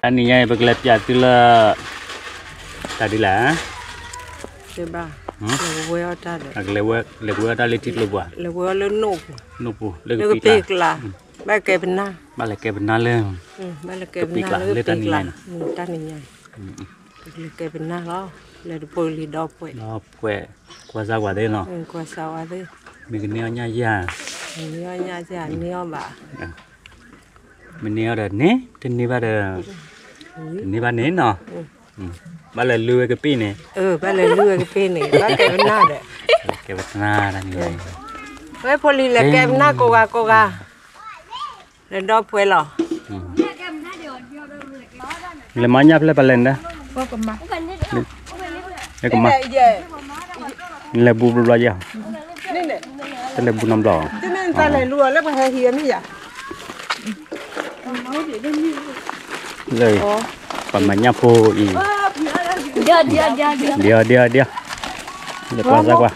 တနံၤညါအံၤ ပကလဲၤပၠးသုလၢ တၢ်ဒ်လဲၣ်, ဘၣ်, လဲၤကဝဲအီၣ်တၢ်ဒီး လဲၤကဝဲအီၣ်တၢ်လၢထံကျိပူၤ, လဲၤကဝဲအီၣ်လၢနိၣ်ပူၤ, နိၣ်ပူၤ လၢကပ့ၤကျါ, ဘၣ်ကဲပနၢ်, ဘၣ်လဲၤကဲပနၢ်လၢ ဘၣ်လဲၤကဲပနၢ်လၢကပ့ၤကျါ လၢတနံၤညါအံၤ, တနံၤညါအံၤ လဲၤကဲပနၢ်လီၤ, လဲၤတပှဲၤလံဒီပှဲၤ, ဒီပှဲၤ, ကွၢ်စၢ်ကွၢ်သ့ၣ်နီၤ, ကွၢ်စၢ်ကွၢ်သ့ၣ်, မ့ၢ်ကန့ၢ်အီၣ်ညၣ်ယၤ, မ့ၢ်န့ၢ်အီၣ်ညၣ်ယၤ န့ၢ်အီၣ်ဘၣ်, မ့ၢ်န့ၢ်အီၣ်ဒီးန့ၢ်, တန့ၢ်ဘၣ်ဒီး တန့ၢ်ဘၣ်န့ၣ်နီၤ, ဘၣ်လဲၤလုၢ်ဝဲကပ့ၤန့ၣ်, ဘၣ်လဲၤလုၢ်ဝဲကပ့ၤန့ၣ် ဘၣ်ကဲပနၢ်ဒီး, ကဲပနၢ်တနံၤညါအံၤ, ဝဲဖိလံၤလဲၤကဲပနၢ်ကိးဂၤကိးဂၤ, လဲၤဒီပှဲၤလီၤ. လဲၤမၤညၣ်ဖျဲၣ်ပလဲၣ်န့ၣ်, ကမၤ, လဲၤဘူးဘျီဘျီယၤ, တလဲၤဘူးနီတဘျီ, လၢ ပှၤမၤညၣ်ဖိအံၤ, ဒံးဒံးဒံး, လဲၤကွၢ်စၢ်ကွၢ်,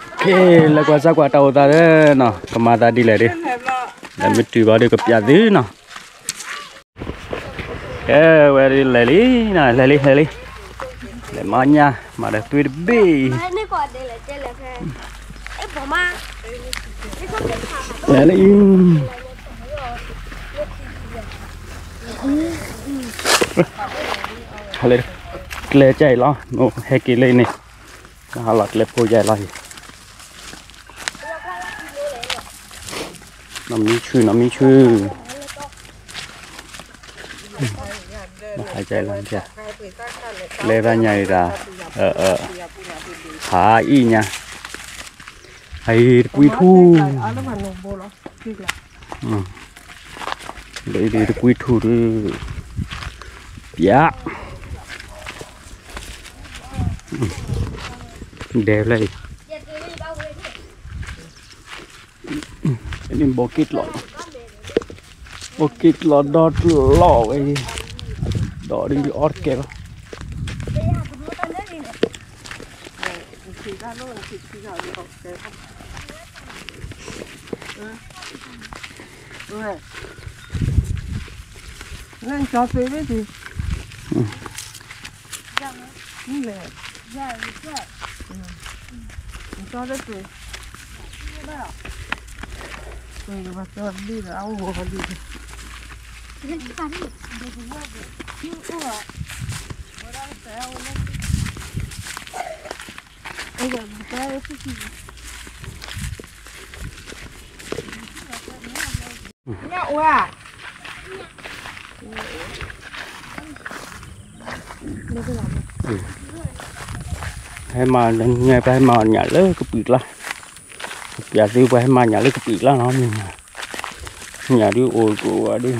က့ၤ လဲၤကွၢ်စၢ်ကွၢ်တၢ်အိၣ်သးဒီးနီၤ, ကမၤသးဒ်လဲၣ်ဒီး, လဲၤမ့ၢ်တုၤဘၣ်ဒီးကပျးသုနီၤ. ကဲဝဲဒ်လဲၤလံနီၤ, လဲၤလံ လဲၤလံ, လဲၤမၤညၣ် မၤဒီးသွံၣ်တဘ့ၣ်အံၤ, လဲၤလံ, ကျဲကၢ်အံၤလီၤ, နဟဲက့ၤလၢန့ၣ်, နဟးလီၤကျဲဖိယၤအံၤလီၤ. နီၢ်မံဆူၣ် နီၢ်မံဆူၣ်, နဟးကၢ်အံၤလီၤ, ကျဲဘၣ်ညါအံၤဒၣ်, ဟးအံၤညါ, ဟးအံၤတကွံထူၣ် လၢအံၤတကွံထူၣ်ဒီး, ပျး, ဒဲဖျၢၣ်အံၤ, န့ၣ်ဘီက့ၣ်တလီၤ, ဘီက့ၣ်တလီၤဒီတလီၤဝဲ, ဒီးဒ်အီၣ်တကဲဘၣ်. ဟဲမၤညၣ် ပှၤဟဲမၤအီၣ်ညၣ်လၢကပံာ်ကျါ, ပျးသုပှၤဟဲမၤညၣ်လၢကပံာ်ကျါနီၤ, မ့ၢ်ညၣ်ဒုးအိၣ်ကဝဲဒုး,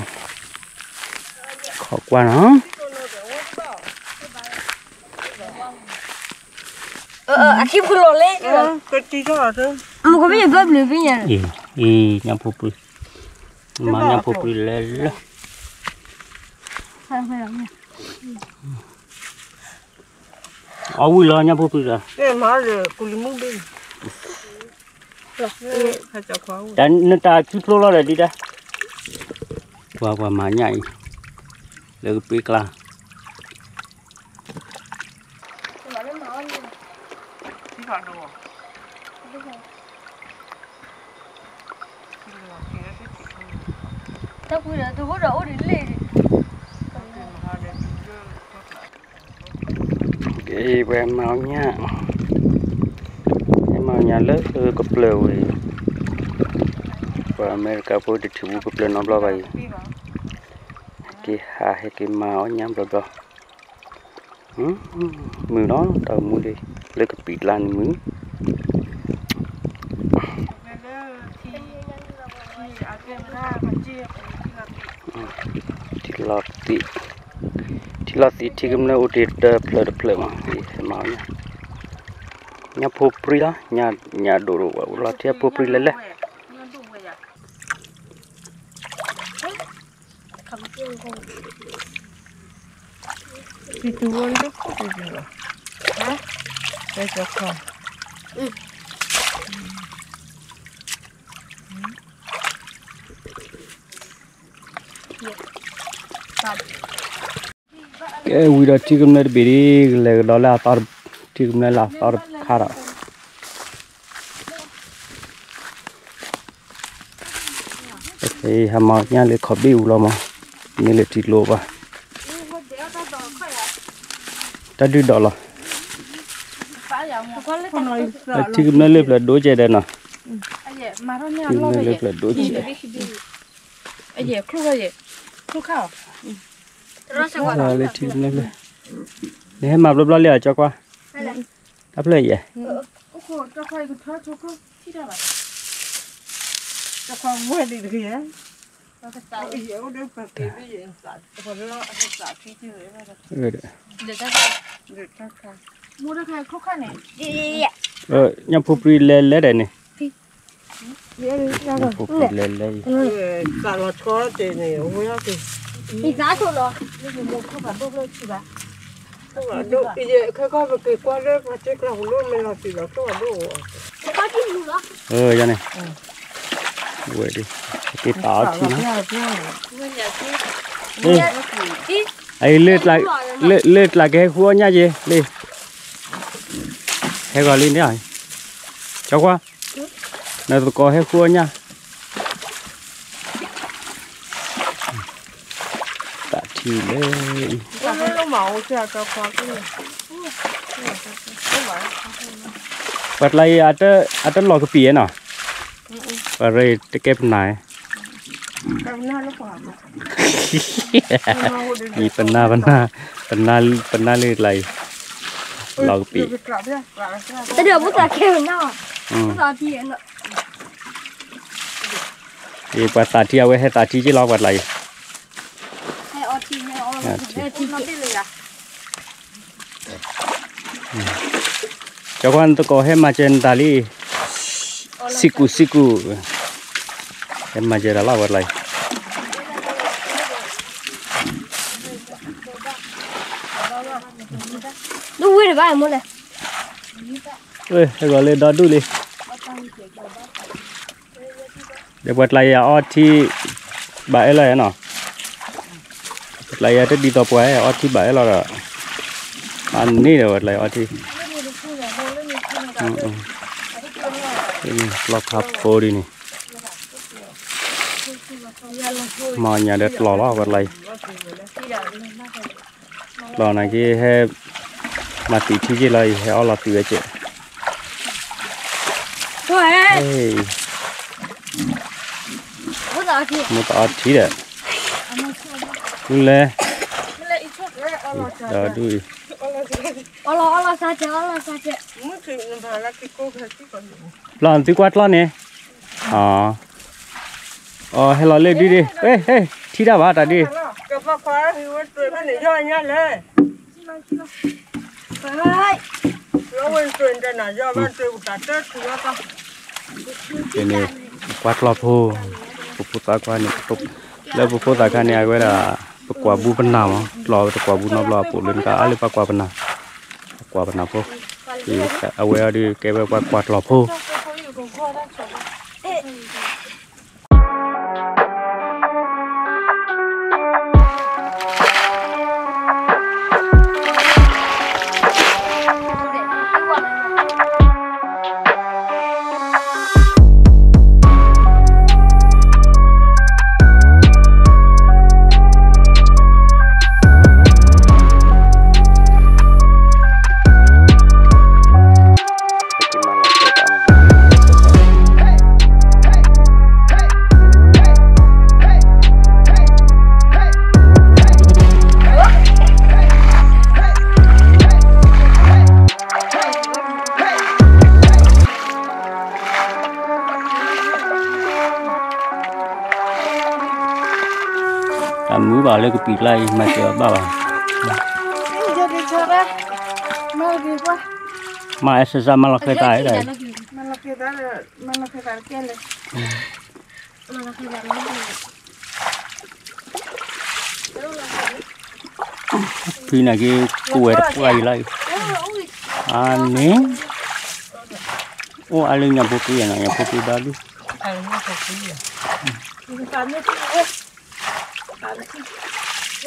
ခိးကွၢ်နီၤ. အခံဖုလီၤလဲၣ်, မကမ့ၢ်ဘၣ်ဘျုးဖဲညါ, အံၤ ညၣ်ဖိပြံ, မၤညၣ်ဖိပြံလဲၤလၢ အီၣ်ဝံၤလီၤ ညၣ်ဖိပြံလီၤ, တၢ်နတၢ်စုဖျိလီၤဒီးဒ်တၢ်, ပှၤပှၤမၤညၣ်အံၤ လၢကပ့ၤကျါ ကဲ ပှၤမၤအီၣ်ညၣ်, ပှၤမၤအီၣ်ညၣ်လၢကပျၢၤဝဲ, ပှၤအမဲရကၤဖိတထံၣ်ဘူးကပျၢၤနီတဘျီဘၣ်အံၤ, ဟဲက့ၤဟး ဟဲက့ၤမၤအီၣ်ညၣ်ဘျီဘျီ, မုာ်နီၤ တၢ်အိၣ်မူလံ, လၢကပံာ်ကျါန့ၣ်မုာ် ထံလီၤသံး, ထံလီၤသံး ထံကမျၢၢ်အိၣ်တ့ၢ်တဖျၢၣ်တဖျၢၣ်မး, ဟဲမၤအီၣ်ညၣ်, ညၣ်ဖိပြံလီၤ, ညၣ်ဒိၣ်ဒိၣ်ဝဲ အိၣ်လီၤထံဖိပြံလဲၤလဲၤ. ပံတူဝဲလၢခိၣ်ပံတူဝဲလီၤ, ဟဲ, ဟဲကီခီ, ကဲဝံၤဒီးထံကမျၢၢ်တဘ့ၣ်ဒ် ကလဲၤကဒီးလၢအသီ ထံကမျၢၢ်လၢအသီတခါဒီး ဟဲမၤညၣ်လၢခီၣ်ဘ့ၣ်အူလီၤမး, မ့ၢ်လၢထံကျိဘၣ်, တၢ်ဒုၣ်ဒီးလီၤ, ထံကမျၢၢ်လၢဖျၢၣ်ဒိၣ်ကဲဒီးနီၤ, ထံကမျၢၢ်လၢဖျၢၣ်ဒိၣ်ကဲ, လၢထံကမျၢၢ်လၢ, နဟဲမၤဘျီဘျီလံဧါ ကၠီကွၢ်, တၢ်ဖျၢၣ်ယဲၢ် ညၣ်ဖိပြံလဲၤလဲၤဒဲးန့ၣ်, ညၣ်ဖိပြံလဲၤလဲၤအံၤ, ခဲကီၢ်ပက့ၤကွၢ်လၢပှၤစ့ကျးဟူးလိၣ်မ့ၢ်လီၤတံၢ်လီၤ ကၠီန့ၣ်, ဝဲဒ်, က့ၤသးအီထံနီၤ, အံၤ, လၢကျးကဟဲဃုအီၣ်ညၣ်က့ၤလံ, ဟဲဂီၤလံန့ၣ်, ကၠီကွၢ်, နသကိးဟဲဃုအီၣ်ညၣ် သးထံလၢအံၤ, ပှၤကျါအံၤ အတလီၤကပံာ်နီၤ, ပှၤရ့တကဲပနၢ်, ပနၢ်, ပနၢ်လၢကျါအံၤ, လီၤကပံာ် ပှၤသးထံအဝဲဟဲသးထံက့ၤလီၤ ပှၤကျါအံၤ, ကၠီကွၢ်နသကိးဟဲမၤစၢၤနတၢ်လံ, စံကူစံကူ, ဟဲမၤစၢၤတၢ်လီၤပှၤကျါအံၤ, ဟဲဂီၤလၢဒီဒူၣ်လံ ဒီးပှၤကျါယၤအီထံ ဘၣ်အဲၣ်လီၤယၤနီၤ, ပှၤကျါယၤတဒ်သိးပှၤအီထံဘၣ်အဲၣ်လီၤဒီး, အန့ၣ်ဒီးပှၤကျါယၤအီထံ, ကျီၢ်ခါဖိဒ်န့ၣ်, မၤညၣ်ဒီးကျီၢ်လီၤပှၤကျါယၤ ကျီၢ်နာ်က့ဟဲ, မၤသံးထံက့ၤလီၤအံၤ ဟဲအီၣ်လီၤတုၤဝဲကဲး, မိၢ်သးအီထံဒီး, မုၢ်လဲၣ်, ဒီဒူၣ်အံၤ, လီၤသုကွၢ်ကျီၢ်န့ၣ်, အီ ဟဲလီၤလၢဒုဒ့, ထံတၢ်ဘၣ်တၢ်ဒု, န့ၣ်, ကွၢ်ကျီၢ်ဖိ, ပဖိသၣ်ခွါန့ၣ်, လၢပဖိသၣ်ခွါန့ၣ် အဝဲဒၣ်, ပကွၢ်ဘူးပနၢ်မး ကျီၢ်တကွၢ်ဘူးနီတဘျီအပူၤလၢနကအါလၢပှၤကွၢ်ပနၢ်, ပှၤကွၢ်ပနၢ်ဖိ, အဝဲအံၤဒုးကဲဝဲပှၤကွၢ်ကျီၢ်ဖိ တၢ်မုာ်ဘၣ်လၢကပံာ်ကျါအံၤ မၤစၢၤအီၤဘၣ်ဘၣ်, မၤအဲၣ်စၢ်စၢ် မၤလီၤဃဲၤသး, ဖုနာ်က့ ကဝဲၢ်တပှၢ်အံၤလီၤ, အန့ၣ်, အိၣ်အါလၢညၣ်ဖိကံယနီၤ, ညၣ်ဖိကံဒီဒူၣ်, တၢ်မ့ၢ်, တၢ်မ့ၢ်,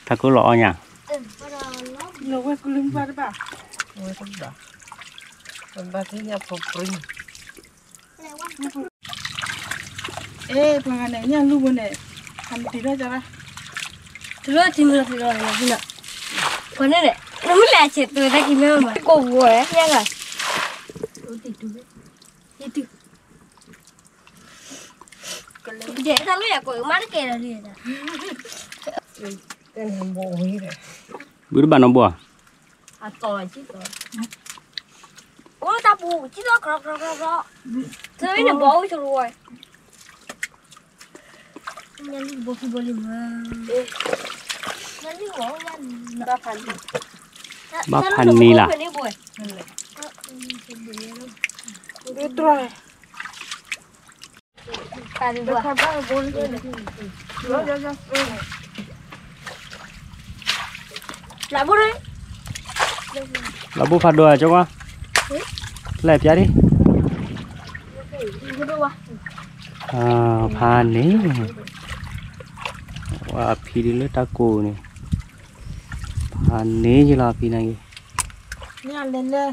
ထးကိးလီၤအီၣ်ညၣ်, လီၤဝဲကလုၢ်ဘၣ်တဘၣ်, ဝဲတဘၣ်, ဘၣ်သ့ၣ်ညါဖိပြံ, အဲ ပှၤဂၤန့ၣ် ညၣ်လူၢ်ဘိန့ၣ်, ဟးမတံၤထီၣ်ကၠီရၣ်, တရၢတံၤမတံၤထီၣ်န့ၣ်, ပှၤန့ၣ်န့ၣ် နမ့ၢ်လဲၤဆဲးတုၤဝဲတၢ်ကံၤမ့ၢ်မး ကိၢ်ဝဲညါဂၤ, ယတုၤ, ယတၢ်လၢယကွဲးမၤတကဲလီၤလံ, ဘုတဘၣ်နီတဘိဧါ, အိၣ်တၢ်ပူၤ ကံၣ်ထီၣ်ကြီကြီကြီ, သ့န့ၣ်ဘီအိၣ်ဆိဝဲ, ဘၣ်ဖးန့ၢ်လၢ လၢဘိဖးဒိၣ်ဧါ ကၠီကွၢ်, လဲၤဖျါဒံး, ဖးန့ၢ်, ဝဲအဖံဒုးလၢတၢ်ကိၢ်န့ၣ်, ဖးန့ၢ်ယလီၤအဖံနာ်က့ၤ, ညၣ်လဲၤလဲၤ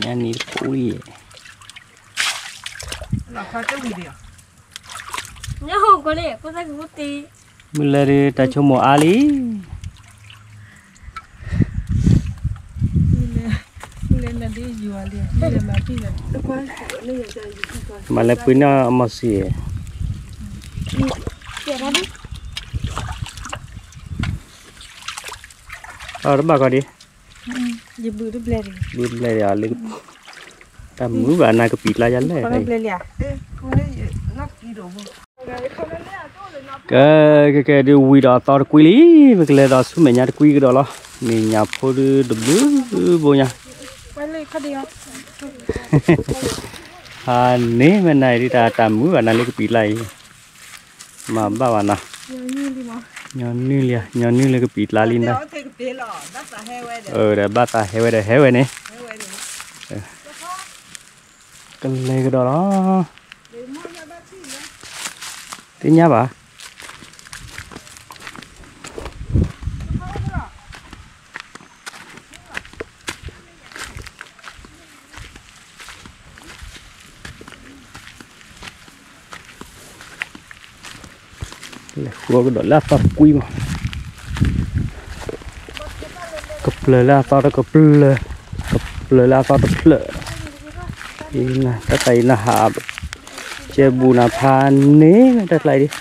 ညၣ်န့ၣ်တကိးလံ, မုၢ်လဲၤဒုးတၢ်ဆိကမိၣ်အါလံ, မၤလဲၤပှ့ၤန့ၢ်အမီၢ်စံး, အတဘၣ်ကီဒံး, ဘုတဘျဲၣ်ဒံး, တၢ်မုာ်ဘၣ်နၤကပံာ်ကျါယၤလဲၣ်, ကဲ ကဲ ကဲ ဒုးဝံၤဒီးအသီတကွံလံ, ပကလဲၤဒီးဆူမဲာ်ညါတကွံကဒီးလီၤ, မဲာ်ညါဖိဒုးတဘျုးဘိညါ, ဖးန့ၢ်မ့ၢ်နၤအံၤဒုးတၢ်တၢ်မုာ်ဘၣ်နၤလၢကပံာ်ကျါအံၤ, မၤဘၣ်ဘၣ်နၤ, ညီနုၢ်လံ, ညီနုၢ်လၢကပံာ်ကျါလံနၤ, ဒီးဘၣ်သးဟဲဝဲဒီးဟဲဝဲန့ၣ်, ကလဲၤကဒီးလီၤ, သ့ၣ်ညါဘၣ် လဲၤဃုအီၣ်ကဒီးလၢအသီတကွံမး, ကပျၢၤလၢအသီတကပျၢၤ, ကပျၢၤလၢအသီတဖျၢၣ်, တၢ်တၢ်အံၤနဟး, ကဲဘူးနၤဖးန့ၢ်တၢ်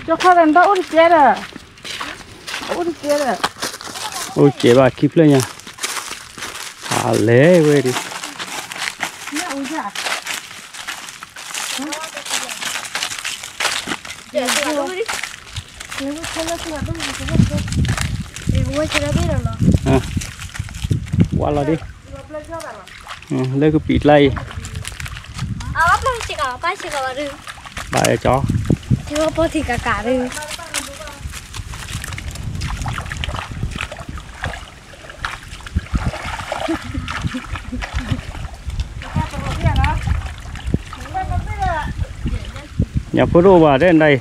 ကျါအံၤဒံး ကၠီခါဒီးနတၢ်အိၣ်တကဲဒီး, အိၣ်တကဲဒီး, အိၣ်ကဲဘၣ်ခံဖျၢၣ်ညါ, အလဲၤဝဲဒံး ဝါလီၤဒံး, လၢကပံာ်ကျါအံၤ, ဘၣ်အဲၣ်ကၠီ, ပီထံကကးဒုး ညၣ်ဖိတအိၣ်ဘၣ်တဲနဒၣ်အံၤ,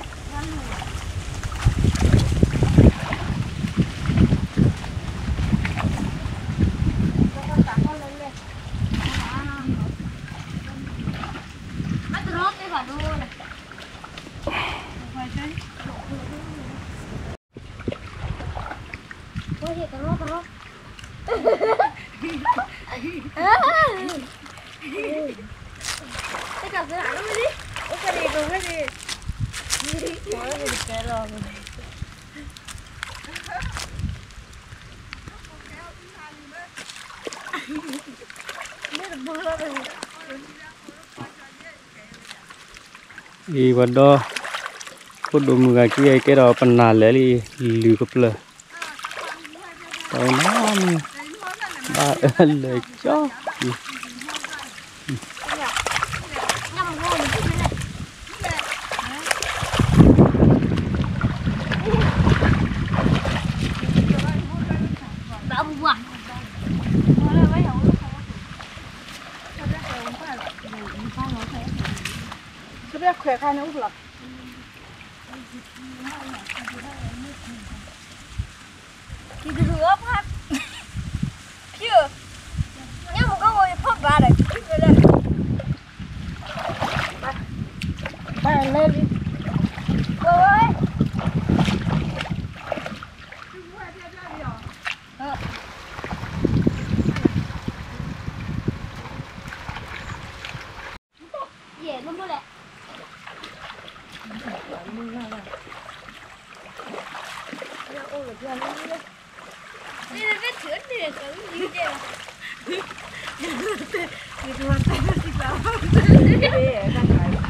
တရ အံၤဝဲဒီး ဖိဒိၣ်မုၣ်ဂၤခံဂၤ ကဲထီၣ်ပနၢ်လၢာ်လံ လုၢ်ကပျၢၢ် တၢ်ဝဲနီၤ ဘၣ်အၢလၢာ်ကၠီ တဘၣ်ခွဲးခါန့ၣ်အိၣ်လီၤ. က့ၤကရူၢ်အီၣ်ဖး ဖျၢၣ် ညၣ်မူကအိၣ်ယဖီၣ်ဘၣ်ဒီး က့ၤကရူၢ်လၢ ဘၣ်လဲၤလံ ဝဲဝဲ ယဲၢ်မ့ၢ်မ့ၢ်လဲၣ် လီၤလဲၤဘၣ်တဂၤ ဘၣ်ထံၣ်အီၤလၢာ်လံဧါ တ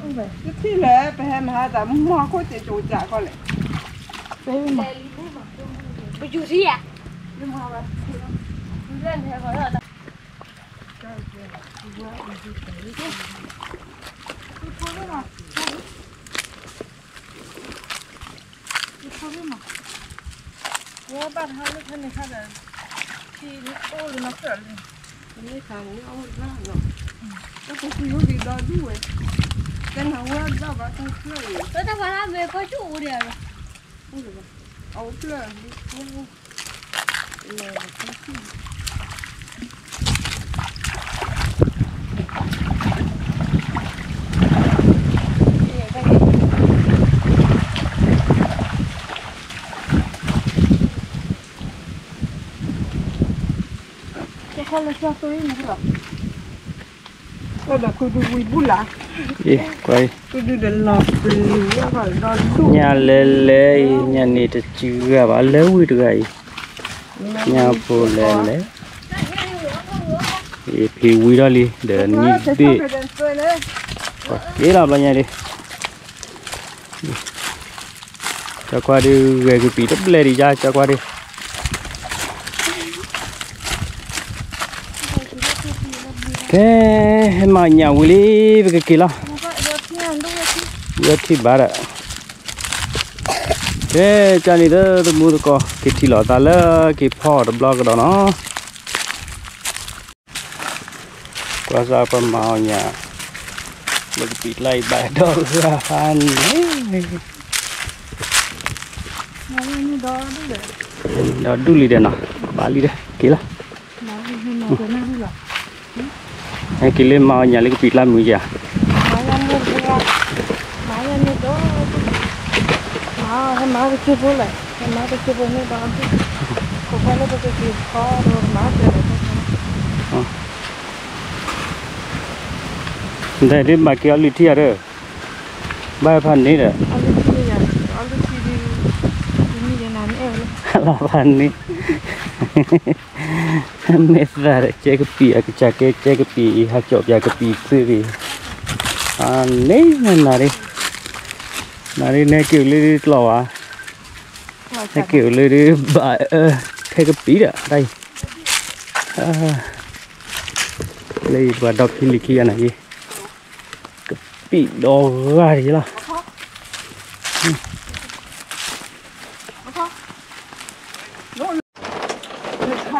ထံၣ်လၢာ် ပဟဲမၤတၢ်မီၢ်ခိၣ်စဲးကၠိးကၠးခီလဲၣ် ပယူၤထံဧါ ယဖိမး ယဘၣ်တဟါလၢဖဲန့ၣ်ခါဒီး ထံအိၣ်လၢနီၢ်ခၢၣ်လံ မ့ၢ်ခါန့ၣ်အိၣ်တဘၣ်နီၤ တၢ်ပှၤကူယိက့ၤဒီဒူၣ်ဝဲ တနၤဝဲဘၣ်ဘၣ်တၢ်ဖျၢၣ်အံၤ တၢ်ပှၤလၢအမဲာ်ဖီၣ်ဆူၣ်အိၣ်ဒံး အိၣ်လၢၤဘၣ် အအိၣ်ဖျၢၣ် ကဲခါလၢကၠီသိအံၤန့ၣ်လီၤ ဒီးကုဒုဝံၤဘူၣ်လၢ် အ့ ကွၢ်အံၤ ကုဒုဒီးလီၤပျံၤ ညၣ်လဲၤလဲၤအံၤ ညၣ်န့ၣ်တစှၤဘၣ် လၢဝံၤတဂၤအံၤ ညၣ်ဖိလဲၤလဲၤ အ့ ဖံးဝံၤထီၣ်လံ ဒီးနံၣ်ဘ့ၣ် က့ၤလီၤဘျီညါလံ ကၠီကွၢ်ဒုး ဂဲၤကပံာ်တဘျဲၣ်ဒံးယါ ကၠီကွၢ်ဒုး ကဲ ဟဲမၤညၣ်ဝံၤလံ ပကက့ၤလီၤ ဝဲထံၣ်ဘၣ်ဒီး ကဲ ကန့ၣ်ဒီး သမူသကိး က့ၤထံၣ်လိာ်သးလၢက့ၤဖီအီၤတဘျီကဒီးနီၤ ကွၢ်စၢ်ပမၤအီၣ်ညၣ် လၢကပံာ်ကျါအံၤဘၣ်ဒီးဂၤဖးန့ၣ် ဒီးဒူၣ်လံဒီးနီၤ ဘၣ်လံဒီး က့ၤလီၤ ဟဲက့ၤလၢမၤအီၣ်ညၣ်လၢကပံာ်ကျါမုာ်ယၤ မၤအီၣ် ဟဲမၤကစၢၢ်ဖိလဲၣ် ဟဲမၤကစၢၢ်ဖိန့ၣ်ဒီးဒူၣ် ခိၣ်ဖီလၢပကက့ၤဖီဒီးမၤကစၢၢ်လဲၣ် ဒ်မၤက့ၤအီၤလုၢ်ထံဧါဒီး ဘၣ်ဖးန့ၣ်ဒီး လီၤဖးန့ၣ် မ့ၢ်သးဒီးကဲကပံာ်အကစၢ်ကဲ ကဲကပံာ်အံၤ ဟးကၠီၣ်ပၠးကပံာ်သုးဂ့ၤ အန့ၣ်နၤဒ် နၤဒ်နဲက့ၤအိၣ်လၢဒ်တလီၢ်ဘၣ် ဟဲက့ၤအိၣ်လၢဒ်ဘၣ်အၢ ထဲကပံာ်ဒီးတၢ်အံၤ လၢယပှၤဒီဖံလံၤခံဂၤနၤအံၤ ကပံာ်ဒီဂၤဒ်လီၤ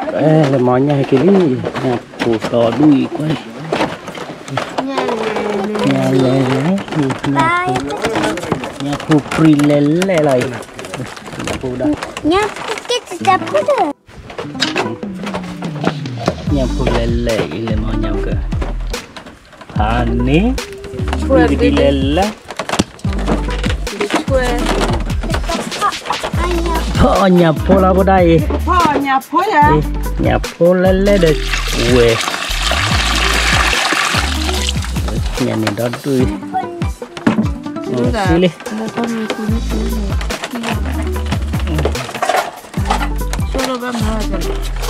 လဲၤမၤညၣ်ဟဲက့ၤလံ ညၣ်ဖိဒီဒူၣ်အံၤကွၢ် ညၣ်လဲၤလဲၤ ညၣ်ဖိ ညၣ်ဖိပြံလဲၤလဲၤလီၤအံၤ ညၣ်ဖိဒီး ညၣ်ဖိကဲတတၢ်ဖိဒီး, ညၣ်ဖိလဲၣ်လဲၣ်အံၤလဲၣ်မ့ၢ်ညၣ်က, ဖးန့ၣ်, ဝံၤကဒံလဲၣ်လဲၣ်, ဖီၣ်ညၣ်ဖိလီၤဖိဒၣ်အံၤ, ညၣ်ဖိလဲၣ်လဲၣ်ဒီးဝဲၢ်, ညၣ်န့ၣ်ဒီဒူၣ်အံၤ, စုလံ, ဆိလၢဘၣ်မၤဝဲတၢ်